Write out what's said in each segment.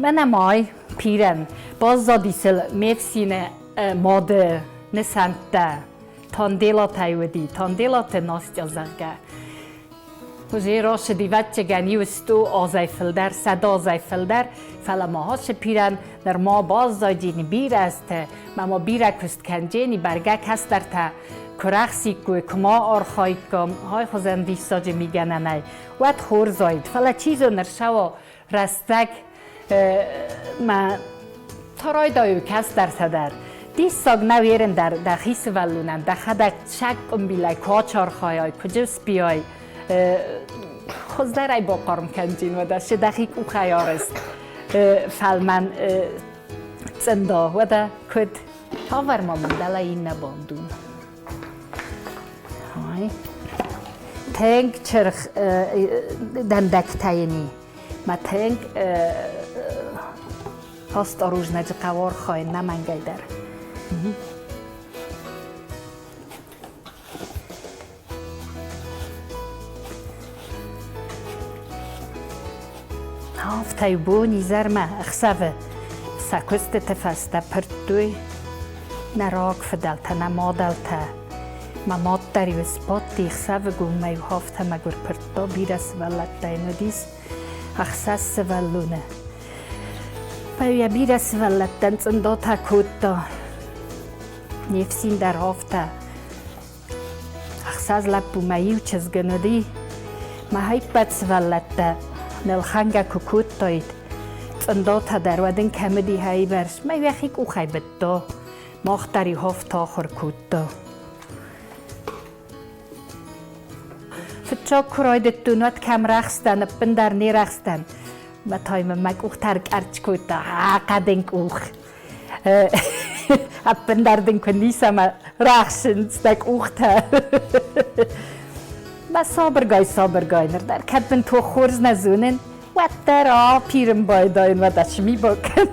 Мӕнӕ май пирӕн баззади сыл ме фсины мады нысӕнттӕ. Танделатӕй уыди, Танделаты Настя, зӕгъгӕ. Уже рацыди, ӕвӕццӕгӕн, иу сто азӕй фылдӕр, 100 азӕй фылдӕр, фӕлӕ ма ацы пирӕн нырма баззайдзӕни бирӕ азтӕ, ма ма бирӕ куыст кӕндзӕни, бӕргӕ кӕстӕртӕ куы рӕхсиккой, куы ма архаиккам, ай хуызӕн диссаджы мигӕнӕнӕй, уӕд хорз уаид. Фӕлӕ чи зоны, ӕрцӕуа рӕстӕг ма та райдайуй кӕстӕртӕ дӕр. Диссаг нӕу ерын дӕр дӕхи сывӕллонӕн, дӕхӕдӕг сӕг къуымбилӕй куы ачархайай, куы джыспийай, хуыздӕр ӕй бахъарм кӕнджын уӕдӕ сы дӕхи къухӕй арӕзт фӕлмӕн цъында, уӕдӕ куыд? Цавӕр ма мын дӕлӕ иннӕ бандон? Тынг чырх дӕндӕгтӕ йын и. Мӕ тынг осторожнӕджы хъӕуы архайын нӕмӕнгӕй дӕр. Афтӕ бон изӕрмӕ ӕхсӕвы сӕ куыстыты фӕстӕ пырдтой нӕ рагфыдӕлтӕ, нӕ мадӕлтӕ. Мӕ мад дӕр-иу сбадти ӕхсӕвыгонмӕ-иу афтӕ мӕгуыр пырдта, бирӕ сывӕллӕттӕ йын уыдис, ӕхсӕз сывӕллоны. Фӕлӕ йӕ бирӕ сывӕллӕттӕн цъындатӕ кодта. Не фсин дӕр афтӕ. Ӕхсӕз лӕппумӕ иу чызг ын уыди. Мӕ ӕппӕт сывӕллӕттӕ нылхӕнгӕ куы кодтаид, цъындатӕ дӕр уӕд ын кӕм уыди хайбӕрц, мӕ йӕхи къухӕй быдта. Мах дӕр иу афтӕ ахуыр кодта. Фыццаг куы райдыдтон, уӕд кӕм рӕхстӕн, ӕппындӕр не рӕхстӕн. Мӕ та мын мӕ къухтӕ ӕркъӕрцц кодта, хъӕдын къух. Ӕппындӕр дын куы ницӕмӕ рӕхсынц дӕ къухтӕ. Мӕ сабыргай, сабыргай ныр дӕр кӕд бынтон хорз нӕ зонын, уӕддӕр апирын байдайын, уӕдӕ цы ми бакӕн.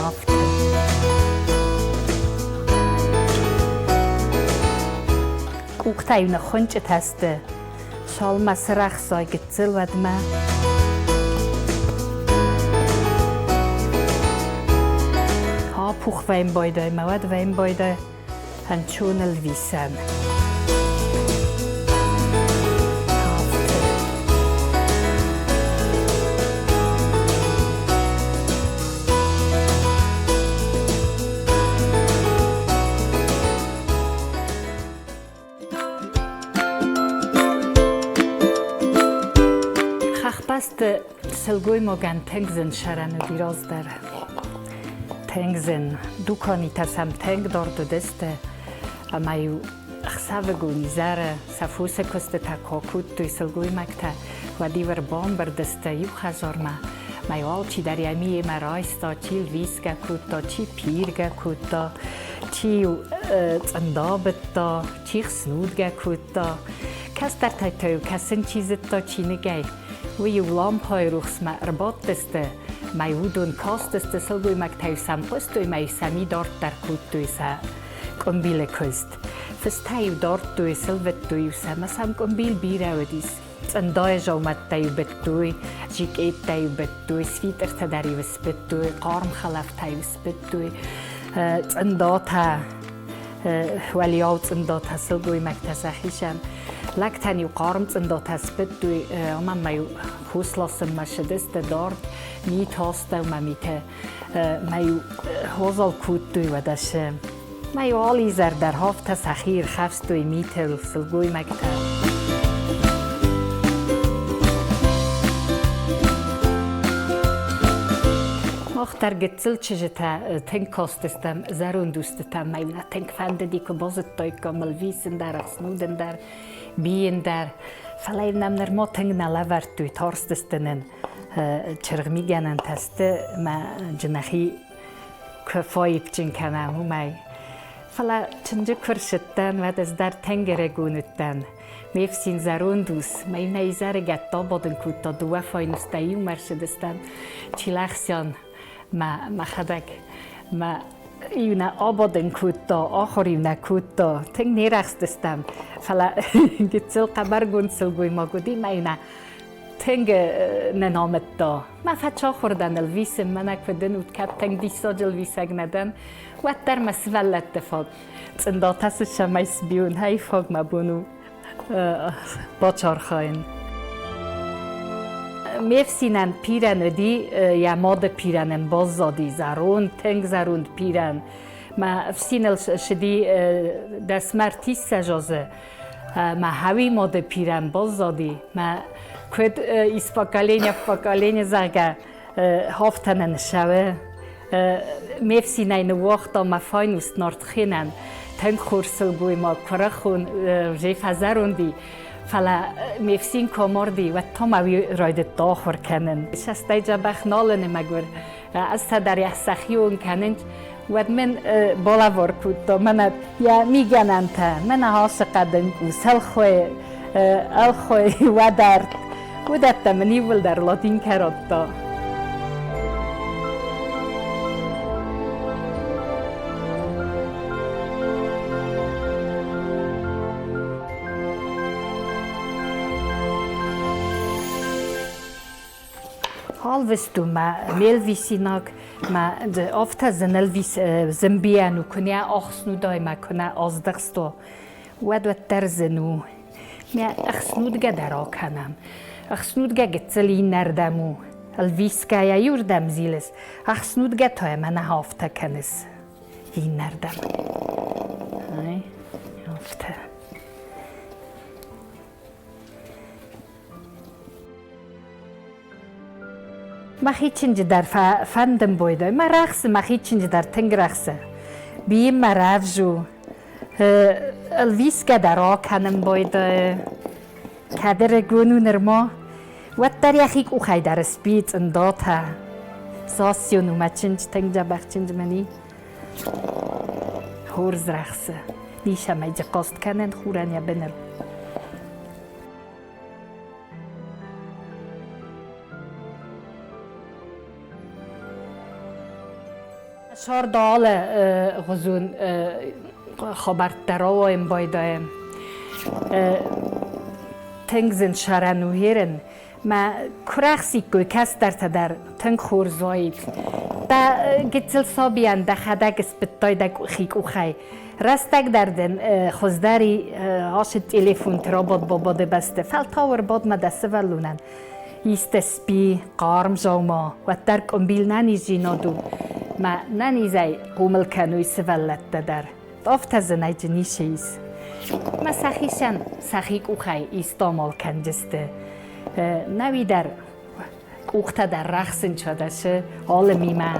Афтӕ. Къухтӕ-иу ныххуынчъытӕ сты, цалынмӕ сырӕхсой гыццыл, уӕдмӕ. Апух вӕййын байдайы мӕ уӕд вӕййын байдайы ӕнцоныл висӕн. Хӕхбӕсты сылгоймагӕн тынг зын сӕрӕн уыди раздӕр. Тынг зын. Дуканитӕ сӕм тынг дард уыдысты, ӕмӕ-иу ӕхсӕвыгон изӕры сӕ фосы куыстытӕ куы акодтой сылгоймӕгтӕ, уӕд-иу ӕрбамбырд сты иу хӕдзармӕ. Ӕмӕ-иу алчидӕр йӕ миемӕ райста, чи лвисгӕ кодта, чи пиргӕ кодта, чи-иу цъында быдта, чи хснудгӕ кодта. Кӕстӕртӕй та-иу кӕсын чи зыдта чиныгӕй, уый-иу лампӕйы рухсмӕ ӕрбадтысты, мӕ уыдон кастысты, сылгоймӕгтӕ-иу сӕм хъуыстой мӕ-иу сӕ ми дарддӕр кодтой сӕ къуымбилы куыст. Фыстӕ-иу дардтой, сылвыдтой-иу сӕ, ӕмӕ сӕм къуымбил бирӕ уыдис. Цъындайы дзаумӕттӕ-иу быдтой, жикъеттӕ-иу быдтой, свитертӕ дӕр-иу сбыдтой, хъарм хӕлӕфтӕ-иу сбыдтой, цъындатӕ, уӕлиау цъындатӕ сылгоймӕгтӕ сӕхицӕн. Лӕгтӕн-иу хъарм цъындатӕ сбыдтой, ӕмӕ ма-иу хус ласынмӕ ссыдысты дард, мит астӕумӕ митӕ ма-иу уазал кодтой, уӕдӕ цы. Ма-иу алы изӕр дӕр афтӕ сӕхи ирхӕфстой митыл сылгоймӕгтӕ. Мах дӕр гыццыл чызджытӕ тынг кастыстӕм зӕронд устытӕм, ма-иу нӕ тынг фӕндыди, куы базыдтаиккам ӕлвисын дӕр, ӕхснудын дӕр, бийын дӕр. Фӕлӕ-иу нӕм нырма тынг нӕ лӕвӕрдтой, тарстысты нын. Чыргъмигӕнӕнтӕ сты мӕ джынӕхи куы фӕивджын кӕнӕм, уымӕй. Фӕлӕ чынджы куы рцыдтӕн, уӕд ӕз дӕр тынг ӕрыгон уыдтӕн. Ме фсин зӕронд ус мӕ нӕ изӕрыгӕтты абадын кодта, дыууӕ файнустӕ иумӕ рцыдыстӕм Чилӕхсиан мӕ мӕхӕдӕг мӕ. Иу нӕ абадын кодта, ахуыр-иу нӕ кодта. Тынг не рӕхстыстӕм, фӕлӕ гыццыл хъӕбӕргонд сылгоймаг уыди мӕ нӕ тынг нӕ намыдта. Мӕ фӕцахуыр дӕн ӕлвисын, мӕнӕ куыд ын уыд, кӕд тынг диссаджы ӕлвисӕг нӕ дӕн, уӕддӕр мӕ сывӕллӕтты фаг цъындатӕ цы цӕмӕй сбион, хай фаг мӕ бон у бацархайын. Ме фсинӕн пирӕн уыди, йӕ мады пирӕнӕн баззади зӕронд, тынг зӕронд пирӕн. Мӕ фсиныл ссыди 10 ӕртиссӕдз азы. Мӕ хауи мады пирӕн баззади. Мӕ куыд из поколения в поколение, зӕгъгӕ, хафтӕнӕн ссӕуы. Ме фсинӕй ныууагъта мӕ файнуст Нартхенӕн. Тынг хорз сылгоймаг, куырыхон, же фӕзӕронди. Фӕлӕ ме фсин куы амарди, уӕд та мӕ уый райдыдта ахуыр кӕнын. Сӕстӕй дзӕбӕх нал ын мӕгуыр. Ӕз та дӕр йӕ сӕхион кӕнын. Уӕд мын балӕвар кодта мӕнӕ йӕ мигӕнӕнтӕ, мӕнӕ ацы хъӕдын къус, ӕлхой, ӕлхой уӕдӕртт. Уыдӕттӕ мын иууылдӕр Латинкӕ радта. Ӕлвыст у мӕ ме лвисинаг, мӕ афтӕ зын ӕлвис зынбийӕн у, куынӕ ӕхснудай мӕ куынӕ аздӕхсто, уӕд уӕддӕр зын у. Мӕ ӕхснудгӕ дӕр акӕнӕм. Ӕхснудгӕ гыццыл иннӕрдӕм у. Ӕлвисгӕйӕ иуырдӕм зилыс, ӕхснудгӕ та мӕнӕ афтӕ кӕныс. Иннӕрдӕм. Ай, афтӕ. Мӕхи чынджы дӕр фӕндын бойдой. Мӕ рӕхсы, мӕхи чынджы дӕр тынг рӕхсы. Бийын мӕ рӕвз у. Ӕлвисгӕ дӕр акӕнын бойдой. Кӕд ӕрыгон у нырма, уӕддӕр йӕхи къухӕй дӕр сбийы цъындатӕ. Зассион у мӕ чындз, тынг дзӕбӕх чындз мын и. Хорз рӕхсы. Ницӕмӕй дзы хъаст кӕнӕн хурӕн йӕ быныл. Сӕрдалы гъузун хабӕрттӕ рауайын байдайы. Тынг зын сӕрӕн у ерын. Мӕ куы рӕхсиккой кӕстӕртӕ дӕр тынг хорз уаид. Дӕ гыццыл сабийӕн дӕхӕдӕг сбыдтай дӕ хи къухӕй. Рӕстӕг дӕр дын хуыздӕри ацы телефонты рабад-бабады бӕсты. Фӕлтау ӕрбадмӕ дӕ сывӕллонӕн исты сби, хъарм дзаума, уӕддӕр къуымбил нӕниздзинад у. Мӕ нӕнизӕй хъомыл кӕной сывӕллӕттӕ дӕр. Афтӕ зынӕджы ницы ис. Мӕ сӕхицӕн сӕхи къухӕй исты амал кӕнджысты. Нӕуи дӕр къухтӕ дӕр рахсынчадӕсы алы мимӕ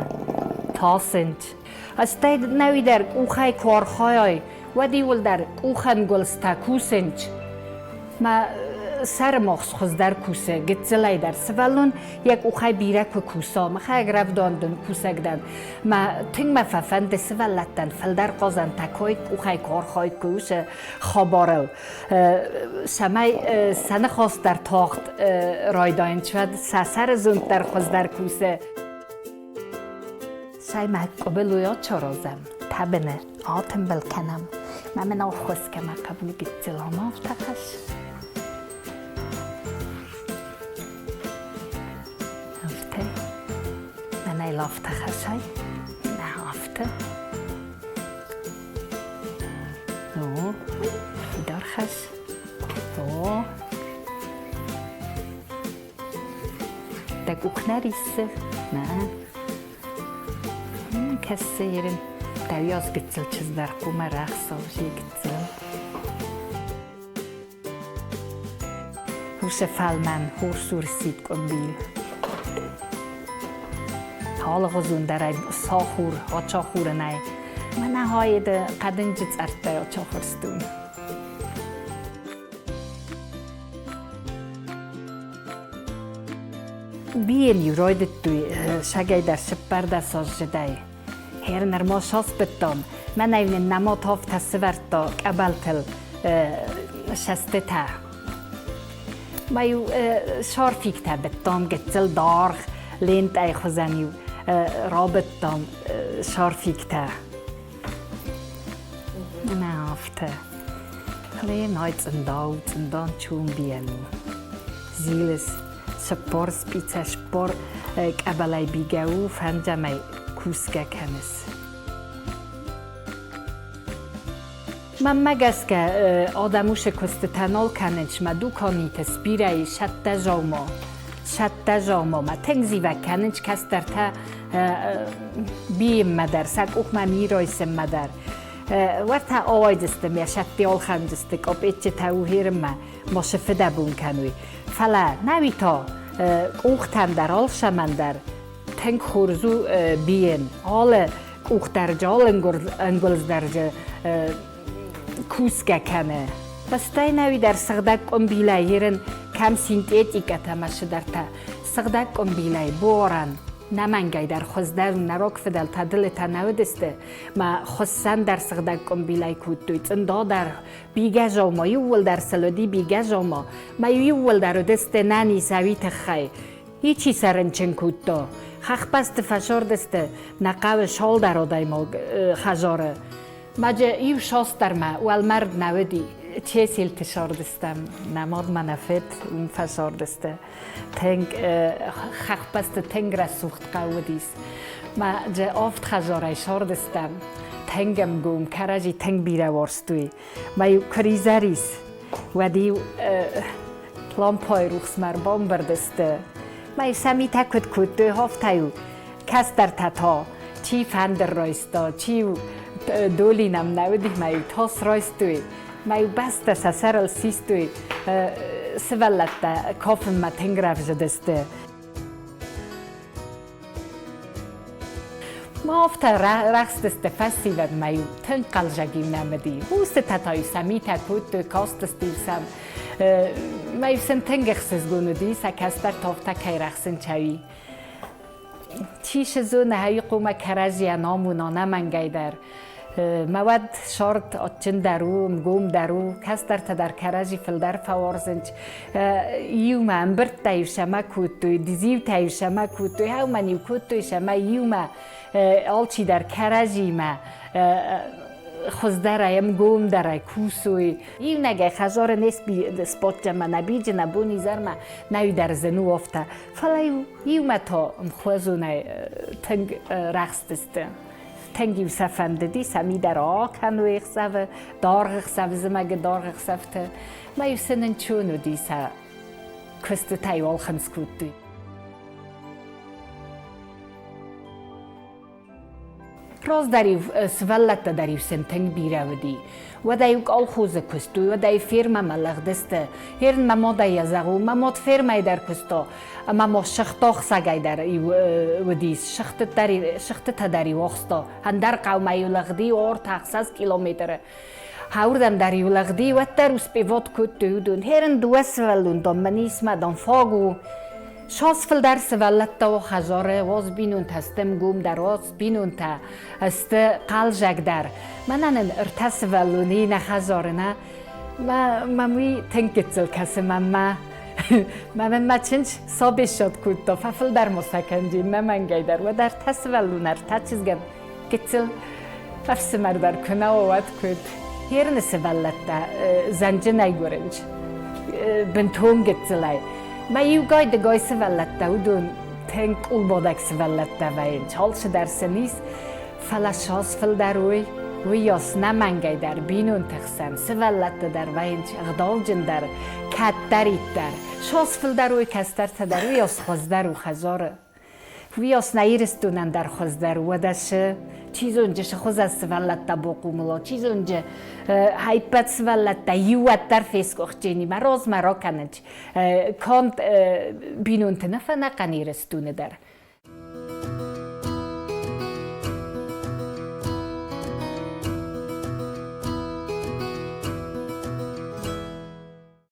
тасынч. Стӕй нӕуи дӕр къухӕй куы архайай, уӕд иуылдӕр къухӕнгуылдзтӕ кусынч. Мӕ сӕрымагъз хуыздӕр кусы, гыццылӕй дӕр. Сывӕллон йӕ къухӕй бирӕ куы куса, махӕг рӕвдауӕндон кусӕг дӕн. Мӕ тынг мӕ фӕфӕнды сывӕллӕттӕн фылдӕр хъазӕнтӕ кой къухӕй куы архайдтой уыцы хабарыл, цӕмӕй сӕ ныхас дӕр тагъд райдайынц, уӕд сӕ сӕрызонд дӕр хуыздӕр кусы. Цӕй мӕ къуыбылой ацаразӕм, тӕбыны атымбыл кӕнӕм. Мӕ мын ӕххуыс кӕмӕ хъӕбул гыццыл амал хӕс. Афтӕ. Мӕнӕй лафтӕ хӕсай. Нӕ афтӕ. О, фидар хӕс. О. Дӕ къух нӕ риссы? Нӕ. Кӕссы ерын. Дӕуйас гыццыл чызг дӕр хъумӕ рӕхсау же гыццыл. Уыцы фӕлмӕн урс-урсид къуымбил. Алыгъуызон дӕр ӕй сахур, ачахурынӕй. Мӕнӕ хайды хъӕдынджы цъӕрттӕй ачахуырстон. Биен-иу райдыдтой сагӕй дӕр 14 аздзыдӕй. Хер нырма сасбыдтам. Мӕнӕй нын нӕма тафтӕ сывӕрдта къӕбӕлтыл сӕстытӕ. Ма-иу шарфиктӕ быдтам, гыццыл даргъ лентӕй хуызӕн-иу рабыдтам шарфиктӕ. Афтӕ. Хлен ай цъындау, цъындан чумбийӕн у. Зилыс, 40 спицӕ 40 къӕбӕлӕй бигӕ у, фӕндзӕмӕй кусгӕ кӕныс. Мӕнмӕ гӕсгӕ, адӕм уыцы куыстытӕ нал кӕнынц, мӕ дуканиты сбирӕ ис сӕттӕ дзаума. Сӕттӕ дзаумамӕ тынг зивӕг кӕнынц кӕстӕртӕ бийынмӕ дӕр, сӕ къухмӕ мирайсынмӕ дӕр. Уӕртӕ ауайдзысты ме сӕтти ӕлхӕндзысты къопеччытӕ ухерынмӕ, ма сы фыдӕбон кӕной. Фӕлӕ нӕуи та къухтӕн дӕр, алцӕмӕн дӕр тынг хорз у бийын. Алы къухдарджы, алы ӕнгуылдздарджы кусгӕ кӕны. Стӕй нӕуи дӕр сыгъдӕг къуымбилӕй ерын кӕм синтетикӕтӕ ӕмӕ цыдӕртӕ. Сыгъдӕг къуымбилӕй, буарӕн, нӕмӕнгӕй дӕр хуыздӕр нӕ рог фыдӕлтӕ дылытӕ нӕ уыдысты, ма хуыссӕн дӕр сыгъдӕг къуымбилӕй кодтой, цъында дӕр, бигӕ заума, иууылдӕр сыл уыди бигӕ заума, ма иууылдӕр уыдысты нӕниз ӕви тыххӕй. Ичи сӕ рынчын кодта. Хӕхбӕсты фӕсардысты нӕ хъӕуы цалдӕр адӕймаг хӕдзары. Маджы иу састӕрмӕ уӕлмӕрд нӕ уыди. Чеселты сардыстӕм, нӕ мад ма нӕ фыд уым фӕсардысты. Тынг хӕхбӕсты тынг рӕсугъд хъӕу уыдис. Маджы авд хӕдзарӕй сардыстӕм. Тынг ӕмгом, кӕрӕдзи тынг бирӕ уарзтой. Ма-иу куы ризӕр ис, уӕд-иу лампӕйы рухсмӕ ӕрбамбырд сты. Ма-иу сӕ митӕ куыд кодтой, афтӕ-иу кӕстӕртӕ та чи фӕндыр райста, чи-иу доли нӕм нӕ уыди, ма-иу тас райстой, ма-иу бӕстӕ сӕ сӕрыл систой, сывӕллӕттӕ кафынмӕ тынг рӕвдзыдысты. Ма афтӕ рӕхстысты фӕсивӕдмӕ-иу тынг хъӕлдзӕг-иу нӕм уыди. Устытӕ та-иу сӕ митӕ кодтой, кастысты-иу сӕм. Мӕ-иу сын тынг ӕхсызгон уыди, сӕ кӕстӕртӕ афтӕ кӕй рӕхсынчӕуи. Чи зоны, хъуамӕ кӕрӕдзийӕн амона ӕнӕмӕнгӕй дӕр. Мӕ уӕд сӕрд адджындӕр у, ӕнгомдӕр у, кӕстӕртӕ дӕр кӕрӕдзи фылдӕр фӕуарзынц. Иумӕ ӕмбырдтӕ-иу сӕмӕ кодтой, дизиутӕ-иу сӕмӕ кодтой, хӕумӕн-иу кодтой сӕмӕ иумӕ алчидӕр кӕрӕдзимӕ хуыздӕрӕй, ӕнгомдӕрӕй кусой. Иунӕгӕй хӕдзары не спотджӕмӕ, нӕ биджы, нӕ бонизӕрмӕ нӕ дӕр зын у афтӕ. Фӕлӕ-иу иумӕ та ӕмхуызонӕй тынг рӕхстысты. Тынг-иу сӕ фӕндыди, сӕ мидӕр акӕной ӕхсӕвы, даргъ ӕхсӕвы, зымӕгы даргъ ӕхсӕвты. Ма-иу сын ӕнцон уыди сӕ куыстытӕ-иу ӕлхынцъ кодтой. Раздӕр-иу сывӕллӕттӕ дӕр-иу сӕм тынг бирӕ уыди. Уӕдӕ-иу колхозы куыстой, уӕдӕ-иу фермӕмӕ лыгъдысты. Херн мӕ мадӕй йӕ зӕгъу, мӕ мад фермӕйы дӕр куыста, ӕмӕ ма сыгъдахсӕгӕй дӕр уыдис, сыгъдтытӕ дӕр-иу ӕхста. Ӕндӕр хъӕумӕ-иу лыгъди 36 километры. Уырдӕм дӕр-иу лыгъди, уӕддӕр успевот кодтой уыдон. Херн дыууӕ сывӕллон дам мын ис, мӕ дам фаг у. Цас фылдӕр сывӕллӕттӕ у хӕдзары, уас бинонтӕ сты ӕнгомдӕр, уас бинонтӕ сты хъӕлдзӕгдӕр. Мӕнӕн ын ӕртӕ сывӕллоны и нӕ хӕдзары, нӕ. Мӕм уый тынг гыццыл кӕсы мӕнмӕ. Мӕнӕн мӕ чындз сабессад кодта, фӕфылдӕр ма сӕ кӕнджын, мӕ мӕнгӕй дӕр. Уӕд ӕртӕ сывӕллоны, ӕртӕ чызгӕн гыццыл ӕфсымӕр дӕр куы нӕ уа, уӕд куыд? Херны сывӕллӕттӕ зӕнджынӕй гуырынч, бынтон гыццылӕй. Мӕ иугай-дыгай сывӕллӕттӕ, уыдон тынг къулбадӕг сывӕллӕттӕ вӕййынц, алцыдӕр сын ис, фӕлӕ цас фылдӕр уой, уыйас нӕмӕнгӕй дӕр бинонты хсӕн сывӕллӕттӕ дӕр вӕййынц ӕгъдауджындӕр, кӕддӕриддӕр. Цас фылдӕр уой кӕстӕртӕ дӕр, уыйас хуыздӕр у хӕдзары. Уыйас нӕ Ирыстонӕн дӕр хуыздӕр, уӕдӕ цы? Чи зонджы цы хуызӕн сывӕллӕттӕ бохъомыл, чи зонджы ӕппӕт сывӕллӕттӕ иу уӕддӕр фесгуыхтджынимӕ размӕ ракӕнынц. Канд бинонты нӕ, фӕлӕ ӕнӕхъӕн Ирыстоны дӕр.